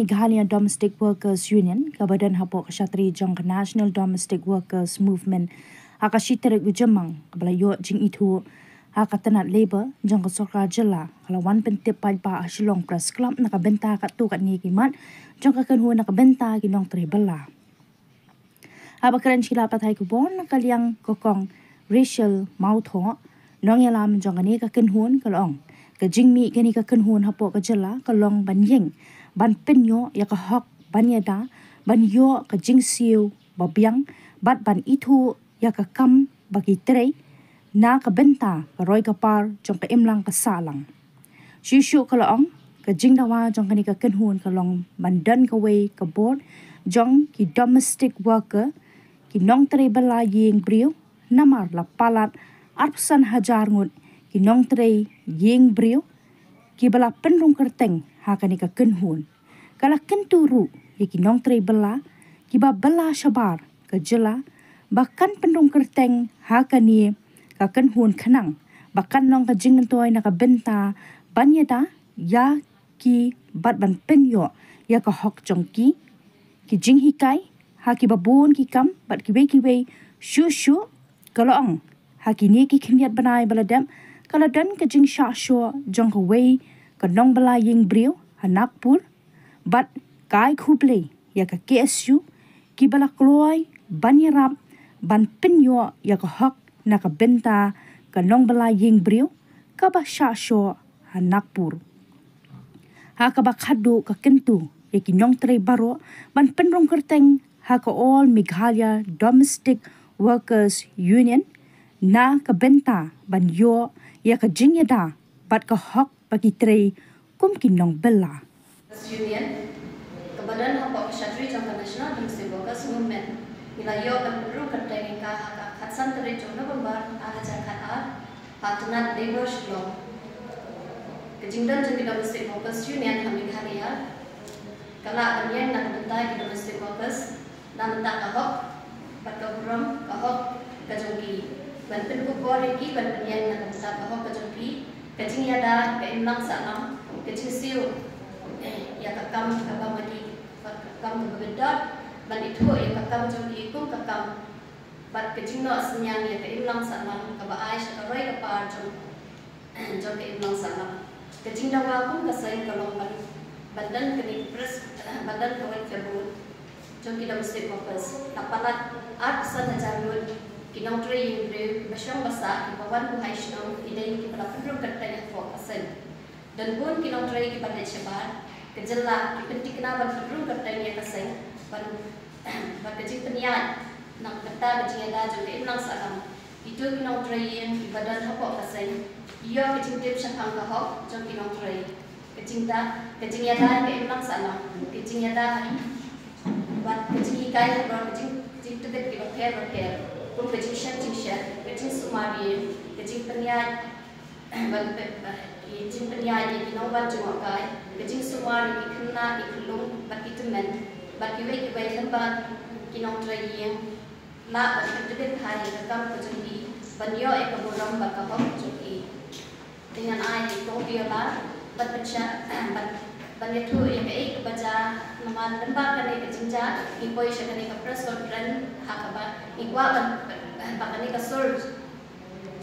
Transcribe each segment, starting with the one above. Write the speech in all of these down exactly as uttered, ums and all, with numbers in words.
Meghalaya Domestic Workers Union, kaba don hapoh ka shatri jong ka National Domestic Workers Movement, ha ka shi tarik u Jymmang, kaba la ïoh jingithuh ha ka tnat Labour jong ka sorkar jylla, ka la wan pyntip paidbah ha Shillong Press Club na ka bynta katto katne ki mat jong ka kynhun na ka bynta ki nongtrei bylla. Haba kren sha ki lad pathai khubor na ka liang ka Kong Rachel Mawthoh, nongïalam jong kane ka kynhun, ka la ong, ka jingmih kane ka kynhun hapoh ka jylla ka long ban ïeng ban pynïoh ïa ka hok ban ïada, ban ïoh ka jingsiew ba biang, bad ban ithuh ïa ka kam ba ki trei na ka bynta ka roi ka par jong ka imlang ka sahlang. Shuh shuh ka la ong, ka jingdawa jong kane ka kynhun ka long ban don kawei ka board jong ki domestic worker, ki nongtrei bylla ïing briew, namar la palat arphew san hajar ngut ki nongtrei ïing briew kiba la pynrung kyrteng ha kane ka kynhun. Ka la kyntu ruh ïa ki nongtrei bylla kiba bylla shabar ka jylla ba kan pynrung kyrteng ha kane ka kynhun khnang ba kan long ka jingmyntoi na ka bynta ban ïada ïa ki bad ban pynïoh ïa ka hok jong ki, ki jinghikai ha kiba bun ki kam bad kiwei kiwei. Shuh shuh ka la ong, ha kine ki khyndiat bnai ba la dep, ka la don ka jingshah shoh jong kawei ka nongbylla ïing briew ha Nagpur bad ka ai khublei ïa ka K S U kiba la kloi ban ïarap ban pynïoh ïa ka hok na ka bynta ka nongbylla ïing briew kaba shah shoh ha Nagpur. Ha kaba khadduh ka kyntu ïa ki nongtrei baroh ban pynrung kyrteng ha ka All Meghalaya Domestic Workers Union na ka bynta ban ïoh ïa ka jingïada bad ka hok ba ki trei kum ki nongbylla. Union, kaba don hapoh ka shatri jong ka National Domestic Workers Movement, ngi la ïoh ban pynrung kyrteng ïa ka ha ka khatsan tarik jong November, ar hajar khatar, ha tnat Labour Shillong. Ka jingdon jong ki Domestic Workers Union ha Meghalaya ka lah ban ïeng na ka bynta ki domestic workers na bynta ka hok bad ka burom ka hok ka jong ki, ban pynkup bor ïa ki, ban pynïeng na ka bynta ka hok ka jong ki, ka jingïada ka imlang sahlang, ka jingsiew, eh, ïa ka kam kaba ma ki, ka kam kaba bit dot, ban ithuh ïa ka kam jong ki kum ka kam, bad ka jingnoh synñiang ïa ka imlang sahlang kaba ai sha ka roi ka par jong jong ka imlang sahlang. Ka jingdawa kum ka seng ka long ban, ban don kane ka press, ban don kawei ka board jong ki domestic workers. La palat arphew san hajar ngut ki nongtrei ïing briew ba shong ba sah kiba wan buhai shnong, ki dei kiba la pynrung kyrteng hapoh ka seng. Don bun ki nongtrei kiba leit shabar ka jylla, ki pynthikna ban pynrung kyrteng ïa ka seng, ban, ban ka jingpynïaid na ka bynta ka jingïada jong ka imlang sahlang. Kito ki nongtrei ïing kiba don hapoh ka seng ki ïoh ka jingtip shaphang ka hok jong ki nongtrei, ka jingda, ka jingïada ka imlang sahlang, ka jingïada bad ka jinghikai halor ka jing, jingtbit kiba pher ba pher, kum ka jingshet jingshet, ka jingsumar ïing, ka jingpynïaid ban pyn, ban, ki jingpynïaid ïa ki nongwan jngohkai, ka jingsumar ïa ki khynnah ki khyllung bad ki tymmen bad kiwei kiwei, lem bad ki nongtrei ïing lah ban pyntbit bha ïa ka kam ka jong ki, ban ïoh ïa ka burom bad ka hok ka jong ki. Te ngan ai ïa i Kong Viola ban pynshai, ban, ban ïathuh ïa kaei kaba jia, namar lem bad kane ka jingjia ngi poi sha kane ka press conference ha kaba ngi kwah ban, ba kane ka sur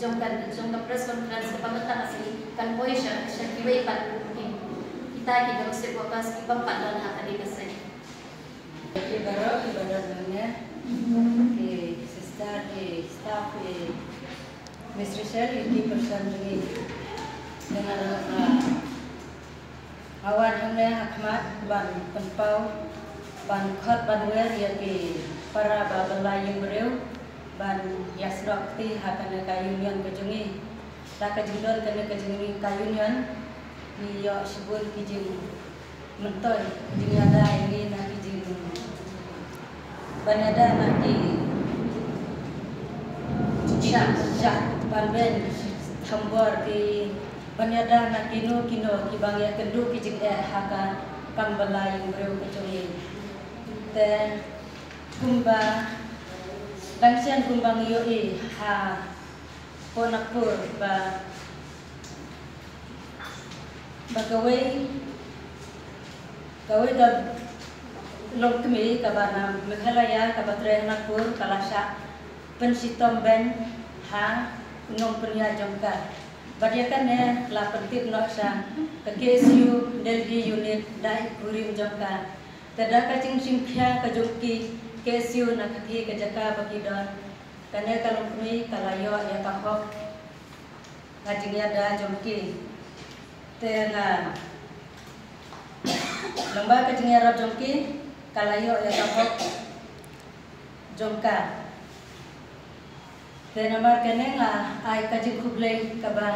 jong ka, jong ka press conference kaba mynta ka sngi kan poi sha, sha kiwei pat ki, kita ki domestic workers kiba pat don ha kane ka seng. Ki baroh kiba don hangne, ki sister, ki staff, ki administration, ki person jong ngi. Nga la, nga wan hangne ha khmat ban pynpaw, ban khot ban wer ïa ki para ba bylla ïing briew ban ïasnoh kti ha kane ka union ka jong ngi. Da ka jingdon kane ka jong ngi ka union, ngi ïoh shibun ki jingmyntoi, ki jingïada ïa ngi na ki jing, ban ïada na ki shah, shah ban beiñ thombor, ki ban ïada na kino kino kiba ngi ïakynduh ki jingeh ha ka kam bylla ïing briew ka jong ngi. Te kumba dang shen kumba ngi ïohi ha Nagpur ba, ba kawei Kawei ka longkmie kaba na Meghalaya kaba trei ha Nagpur ka la shah pynshitom beiñ ha u nongpynïaid jong ka. Bad ïa kane la pyntip noh sha ka K S U Delhi Unit da i kurim jong ka. Te da ka jingshim khia ka jong ki K S U na kata ka jaka ba ki don, kane ka longkmie ka la ïoh ïa ka hok ha jingïada jong ki. Te nga lamba ka jingïarap jong ki ka la ïoh ïa ka hok jong ka. Te namar kane nga ai ka jingkhublei kaba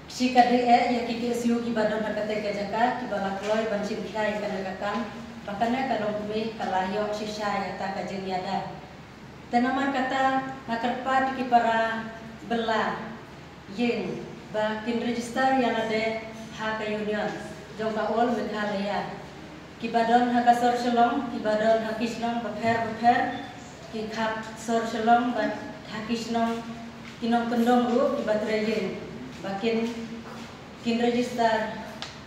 shi kaba eh ïa ki K S U kiba don ha kata ka jaka kiba la kloi ban shim khia ïa kane ka kam ba kane ka longkmie ka la ïoh shisha ïa kata ka jingïada. Te namar kata nga kyrpad ki para bylla ïing ba kin register ïa lade ha ka union jong ka All Meghalaya. Kiba don ha ka sor Shillong, kiba don ha ki shnong bapher bapher, ki khap sor Shillong bad ha ki shnong ki nongkyndong ruh kiba trei ïing ba kin kin register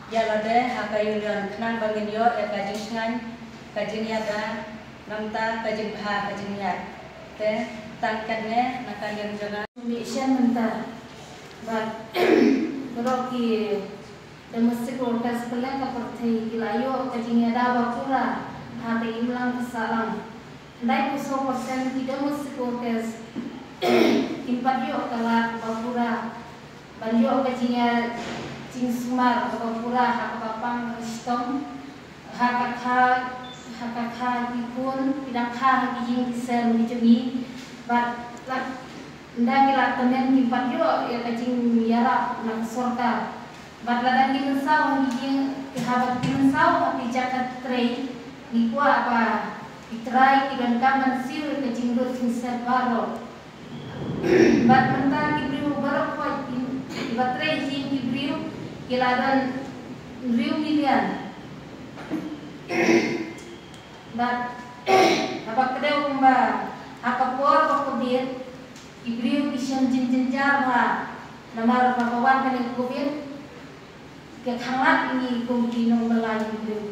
ïa lade ha ka union khnang ba ngin ïoh ïa ka jingshngaiñ, ka jingïada, namar ka jingbha, ka jingïaid. Te tang katne na ka liang jong nga. Mission mynta bad baroh ki domestic workers kylleng ka pyrthei ki la ïoh ka jingïada ba pura ha ka imlang ka sahlang. Hynriewphew saw percent ki domestic workers kim pat ïoh ka lad ba pura ban ïoh ka jingïa jingsumar kaba pura ha kaba pang ka shitom, ha ka kha, ha ka kha ki khun, ki dang kha ha ki ïing ki sem ki jong ngi. Bad la ynda ki la tymmen kim pat ïoh ïa ka jingïarap na ka sorkar. Bad lada ngi mynsaw ha ki ïing, haba ngi mynsaw ha ki jaka trei, ngi kwah ba ki trai ki donkam ban siew ïa ka jinglut jingset baroh. Bad mynta ki briew baroh khoit ki, kiba trei hi ki briew ki la don hynriew million. Bad haba kdew kumba ha ka por ka covid ki briew ki shem jingjynjar bha namar ba ka wan kane ka covid ka khanglad ïa ngi kum ki nongbylla ki briew.